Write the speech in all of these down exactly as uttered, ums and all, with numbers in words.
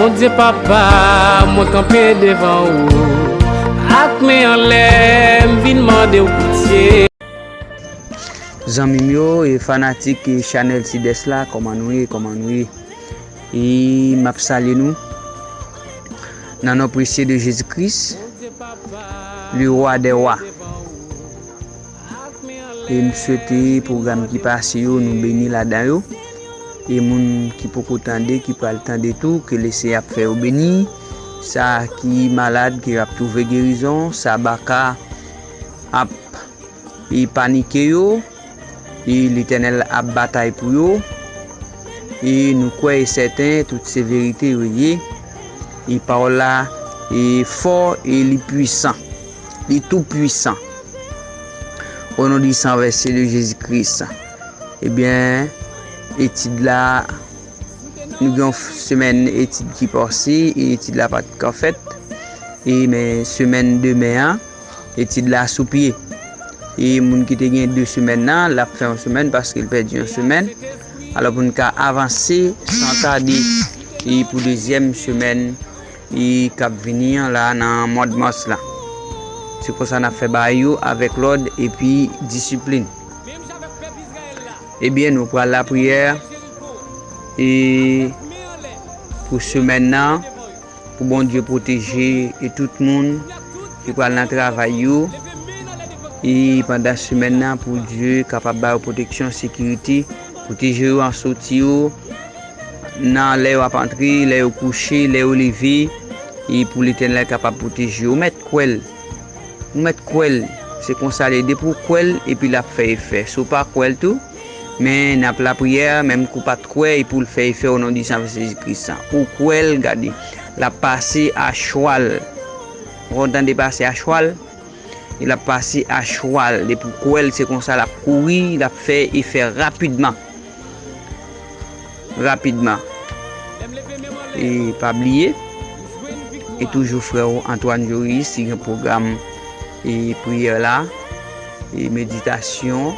Bondye papa, mwen kanpe devan ou, ak men anlè, m vin mande w pitye. Zanmi m yo e fanatik e chanèl Sidès la, kòman nou ye, kòman nou ye? E m ap salye nou nan non presye de Jezi Kris, le rwa dè wa. E m swete pwogram ki pase yo, nou beni ladan yo. E moun ki poko tande, ki pral tande tou, ke Leseyè ap fè yo beni. Sa ki malad, ke y ap twouve gerizon. Sa baka ap e panike yo, e Letènèl ap batay pou yo. E nou kwè e sèten, tout se verite yo ye. E pawòl la e fò e li pwisan. Li tou pwisan. O non di san vèse de Jezi Kris. Ebyen, etid la, nou gen yon semèn etid ki pase, e etid la pa t ka fèt. E men semèn demen an, etid la sou pye. E moun ki te gen de semèn nan, l ap fè yon semèn paske l pèdi yon semèn. Alò pou n ka avanse san tade, e pou dezyèm semèn, e k ap vini an la nan mwa mas la. Se konsa n ap fè bagay yo avèk lòd epi disiplin. Ebyen, nou pral lapriyè, e pou semèn nan, pou Bondye pwoteje e tout moun ki pral nan travay yo, e pandan semèn nan, pou Dye kapab ba yo pwoteksyon, sekirite, pwoteje yo an soti yo, nan lè yo ap antre, lè yo kouche, lè yo leve, e pou Letènèl kapab pwoteje yo. Ou mèt kwè l. Ou mèt kwè l. Se konsa l ye. Depi w kwè l, epi l ap fè efè. Si w pa kwè l tou, men n ap lapriyè, menm ke w pa t kwè, epi w l fè efè o non di san vèse Jezi Kris la. Ou kwè l, gade, l ap pase a chwal. Ou konn tande pase a chwal? E l ap pase a chwal. Depi w kwè l, se konsa l ap kouri, l ap fè efè rapidman. Rapidman. E pa bliye, e toujou frè w Antoine Joris, ki gen pwogram e priyè la, e meditasyon,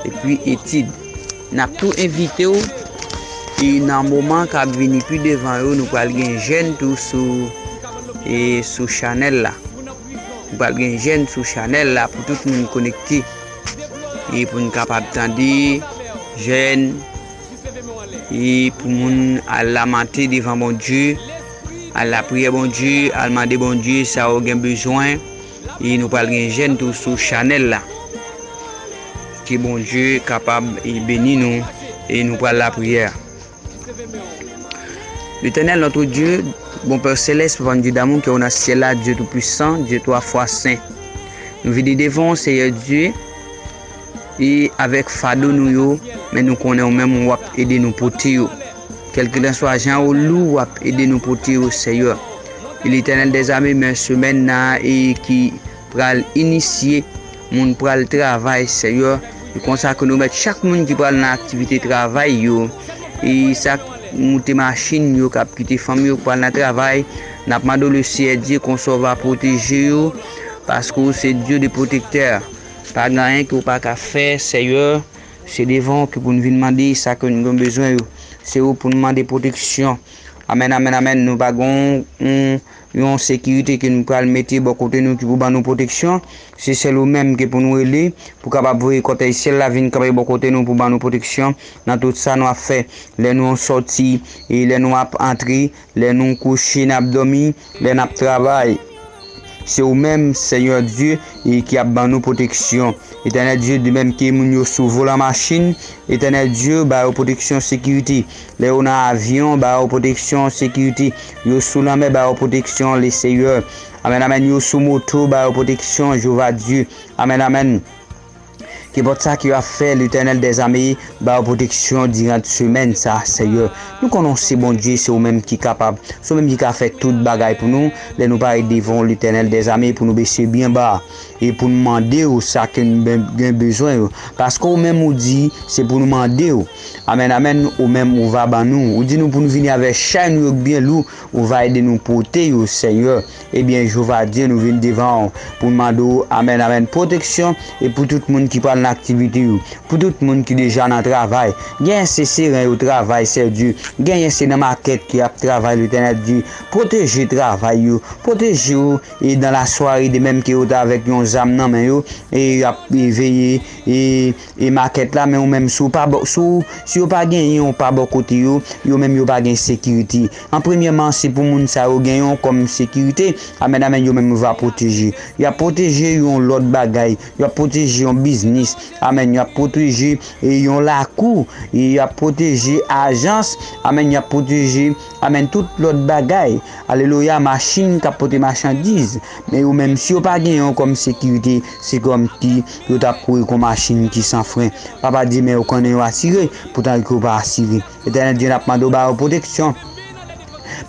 epi etid. N ap tou envite w, e nan moman k ap vini pi devan yo, nou pral gen jèn tou sou, e sou chanèl la. Nou pral gen jèn sou chanèl la pou tout moun konekte. E pou n kapab tande jèn, e pou moun al lamante devan Bondye, al lapriyè Bondye, al mande Bondye sa yo gen bezwen, e nou pral gen jèn tou sou chanèl la. Ke Bondye kapab e beni nou, e nou pral lapriyè. L'Éternel, notre Dieu, bon Père céleste, Papa nou Dye damou, ki ou nan syèl la, Dye tou pwisan, Dye twa fwa sen. Nou vini devan w, Seyè Dye, e avèk fado nou yo, men nou konnen ou menm w ap ede nou pote yo. Kèlkeswa jan yo lou, w ap ede nou pote yo, Seyè. E Letènèl dèzame, men semèn nan e ki pral inisye, moun pral travay, Seyè. E konsa ke nou mèt chak moun ki pral nan aktivite travay yo, e sa k moute machin yo, k ap kite fanmi yo, k pral nan travay, n ap mande w, le Seyè Dye, konsa w va pwoteje yo, paske w se Dye de pwotektè. Pa gen anyen ke w pa ka fè, Seyè. Se devan w ke pou n vin mande sa ke nou gen bezwen yo. Se ou pou n mande pwoteksyon. Amèn, amèn, amèn. Nou pa gen yon, yon sekirite ke nou pral mete bò kote nou ki pou ban nou pwoteksyon. Se sèl ou menm ke pou nou rele, pou kapab voye kòtèy syèl la vin kanpe bò kote nou pou ban nou pwoteksyon nan tout sa nou ap fè. Lè nou sòti, e lè nou ap antre, lè nou kouche, n ap dòmi, lè n ap travay. Se ou menm, Senyè Dye, e ki ap ban nou pwoteksyon. Etènèl Dye, de menm ke moun yo sou volan machin, Etènèl Dye, ba yo pwoteksyon, sekirite. Lè yo nan avyon, ba yo pwoteksyon, sekirite. Yo sou lanmè, ba yo pwoteksyon, le Senyè. Amèn, amèn. Yo sou moto, ba yo pwoteksyon, Jewova Dye. Amèn, amèn. Kenpòt sa ke yo ap fè, Letènèl dèzame ba yo pwoteksyon diran semèn sa, Senyè. Nou konnen w se Bondye, se ou menm ki kapab, se ou menm ki ka fè tout bagay pou nou. Lè nou parèt devan w, Letènèl dèzame, pou nou bese byen ba e pou n mande w sa ke n ben-, gen bezwen yo. Paske ou menm ou di, se pou nou mande w. Amèn, amèn. Ou menm ou va ban nou. Ou di nou pou nou vini avèk chay nou yo k byen lou, ou va ede nou pote yo, Senyè. Ebyen, Jewova Dye, nou vin devan w pou n mande w, amèn, amèn, pwoteksyon e pou tout moun ki pral nan aktivite yo. Pou tout moun ki deja nan travay, genyen se seren yo travay, Seyè Dye. Genyen se nan makèt ke y ap travay, Letènèl Dye. Pwoteje travay yo. Pwoteje yo e nan lasware, de menm ke yo ta avèk yon zam nan men yo, e y ap, e, veye, e, e makèt la, men ou menm, si w pa bò, si w, si yo pa genyen, ou pa bò kote yo, yo menm yo pa gen sekirite. An premyèman, se pou moun sa yo genyen w kòm sekirite. Amèn, amèn, yo menm yo va pwoteje. Y ap pwoteje yon lòt bagay. Y ap pwoteje yon biznis. Amèn, y ap pwoteje, e, yon lakou. E y ap pwoteje ajans. Amèn, y ap pwoteje, amèn, tout lòt bagay. Alelouya, machin k ap pote machandiz. Men yo menm, si yo pa genyen w kòm sekirite, se kòmsi yo t ap kouri kon machin ki san fren. Papa Dye, men yo konnen yo asire, poutan ke yo pa asire. Letènèl Dye, n ap mande w ba yo pwoteksyon.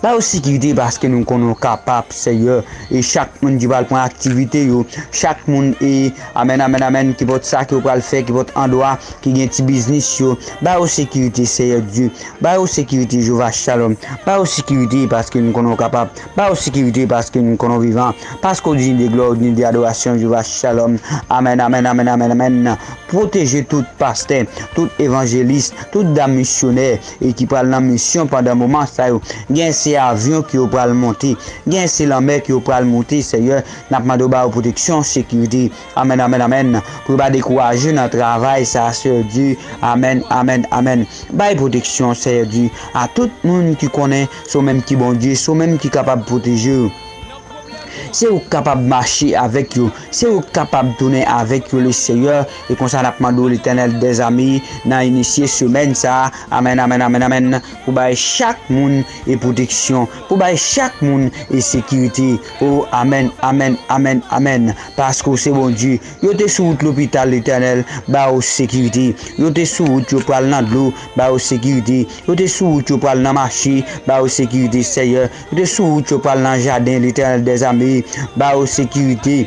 Ba yo sekirite paske nou konnen w kapab, Seyè. E chak moun ki pral pran aktivite yo, chak moun, e, amèn, amèn, amèn, kenpòt sa ke yo pral fè, kenpòt andwa ki gen ti biznis yo, ba yo sekirite, Seyè Dye. Ba yo sekirite, Jewova Shalom. Ba yo sekirite paske nou konnen w kapab. Ba yo sekirite paske nou konnen w vivan. Paske w digne de glwa, w digne de adorasyon, Jewova Shalom. Amèn, amèn, amèn, amèn, amèn. Pwoteje tout pastè, tout evanjelis, tout dam misyonè e ki pral nan misyon pandan moman sa yo. Gen se avyon ke yo pral monte, gen se lanmè ke yo pral monte, Seyè, n ap mande w ba yo pwoteksyon, sekirite. Amèn, amèn, amèn. Pou yo pa dekouraje nan travay sa, Seyè Dye. Amèn, amèn, amèn. Bay pwoteksyon, Seyè Dye, a tout moun ki konnen se w menm ki Bondye, se w menm ki kapab pwoteje yo. Se ou k kapab mache avèk yo. Se ou k kapab tounen avèk yo, le Seyè. E konsa, n ap mande w, Letènèl dèzame, nan inisye semèn sa a. Amèn, amèn, amèn, amèn. Pou bay chak moun e pwoteksyon. Pou bay chak moun e sekirite. O, amèn, amèn, amèn, amèn. Paske w se Bondye. Yo te sou wout lopital, Letènèl, ba yo sekirite. Yo te sou wout, yo pral nan dlo, ba yo sekirite. Yo te sou wout, yo pral nan mache, ba yo sekirite, Seyè. Yo te sou wout, yo pral nan jaden, Letènèl dèzame, ba yo sekirite.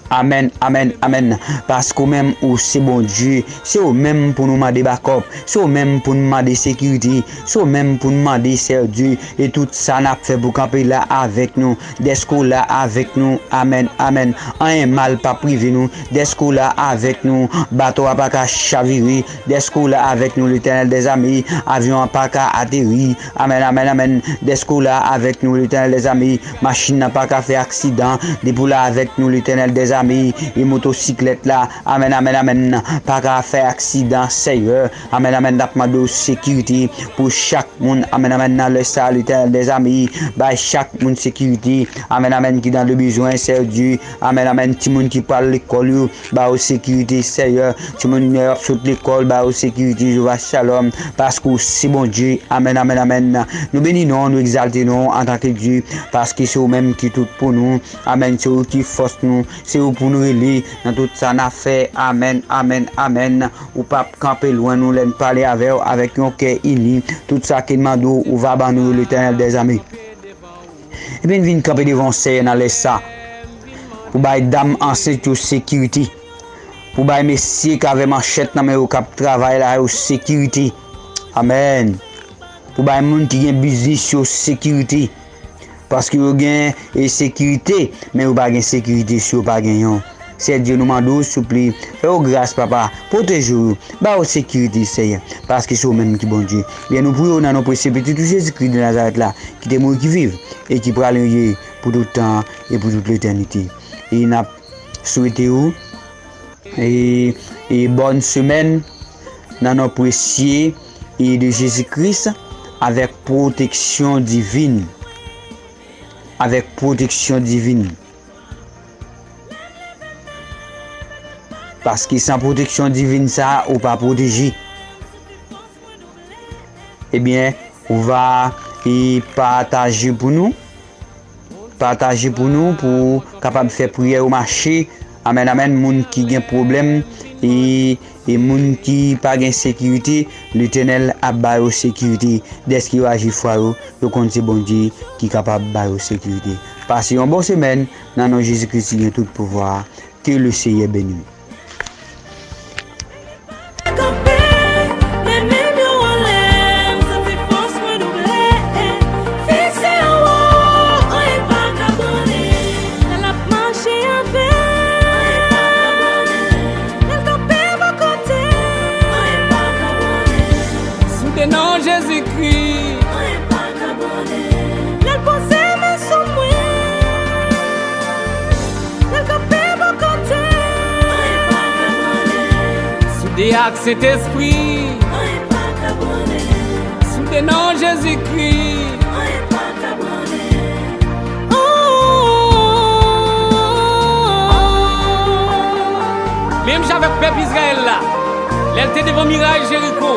Amèn, amèn, amèn. Paske w menm, ou se Bondye. Se ou menm pou nou mande bakòp. Se ou menm pou nou mande sekirite. Se ou menm pou nou mande, Seyè Dye. E tout sa n ap fè pou kanpe la avèk nou. Dèske w la avèk nou. Amèn, amèn. Anyen mal p ap rive nou. Dèske w la avèk nou. Bato a pa ka chavire. Dèske w la avèk nou, Letènèl dèzame. Avyon an pa ka ateri. Amèn, amèn, amèn. Dèske w la avèk nou, Letènèl dèzame. Machin nan pa ka fè aksidan. Depi w la avèk nou, Letènèl dèzame. E motosiklèt la. Amèn, amèn, amèn. Pa ka fè aksidan, Seyè. Amèn, amèn. N ap mande w sekirite pou chak moun. Amèn, amèn. Nan lè sa, Letènèl dèzame, bay chak moun sekirite. Amèn, amèn. Ki nan le bizwen, Seyè Dye. Amèn, amèn. Timoun ki pral lekòl yo, ba yo sekirite, Seyè. Timoun yo ap sot lekòl, ba yo sekirite, Jewova Shalom. Paske w se Bondye. Amèn, amèn, amèn. Nou beni non w, nou egzalte non w antanke Dye. Paske se ou menm ki tout pou nou. Amèn. Se ou ki fòs nou. Se ou pou nou rele nan tout sa n ap fè. Amèn, amèn, amèn. Ou p ap kanpe lwen nou lè n pale avè w avèk yon kè ini. Tout sa ke n mande w, ou va ban nou yo, Letènèl dèzame. Epi n vin kanpe devan w, Seyè, nan lè sa. Pou bay dam ansent yo sekirite. Pou bay mesye k avè manchèt nan men yo k ap travay la yo sekirite. Amèn. Pou bay moun ki gen biznis yo sekirite. Paske yo gen, e, sekirite, men yo pa gen sekirite si yo pa gen yon. Seyè Dye, nou mande w, souple, fè yo gras, Papa. Pwoteje yo. Ba yo sekirite, Seyè. Paske se ou menm ki Bondye. Lè nou priye w nan non presye Pitit ou Jezikri de Nazarèt la, ki te mouri, ki viv, e ki pral reye pou tout tan e pou tout letènite. E n ap swete w e, e bòn semèn nan non presye e de Jezi Kris, avèk pwoteksyon divin. Avèk pwoteksyon divin. Paske san pwoteksyon divin sa a, ou pa pwoteje. Ebyen, ou va, e, pataje pou nou. Pataje pou nou, pou kapab fè priyè yo mache. Amèn, amèn. Moun ki gen pwoblèm, e, e moun ki pa gen sekirite, Letènèl ap ba yo sekirite. Dèske yo aji fwa yo, yo konn se Bondye ki kapab ba yo sekirite. Pase yon bon semèn, nan non Jezi Kris ki gen tout pouvwa. Que le Seyè beni w. Kanpe, men men m yo anlè, m santi fòs mwen double. Fikse anwo, anyen pa ka branle. Lè l ap mache avè m, anyen pa ka branle. Lè l Jezikri. Anyen pa ka bone. Lè l poze men sou mwen, lè l kanpe bò kote, anyen pa ka bone. Soude ak Sentespri, anyen pa ka bone. Soude nan Jezikri. Anyen pa ka bone. Oh. Menm jan avèk pèp Izrayèl la, lè l te devan miray Jeriko,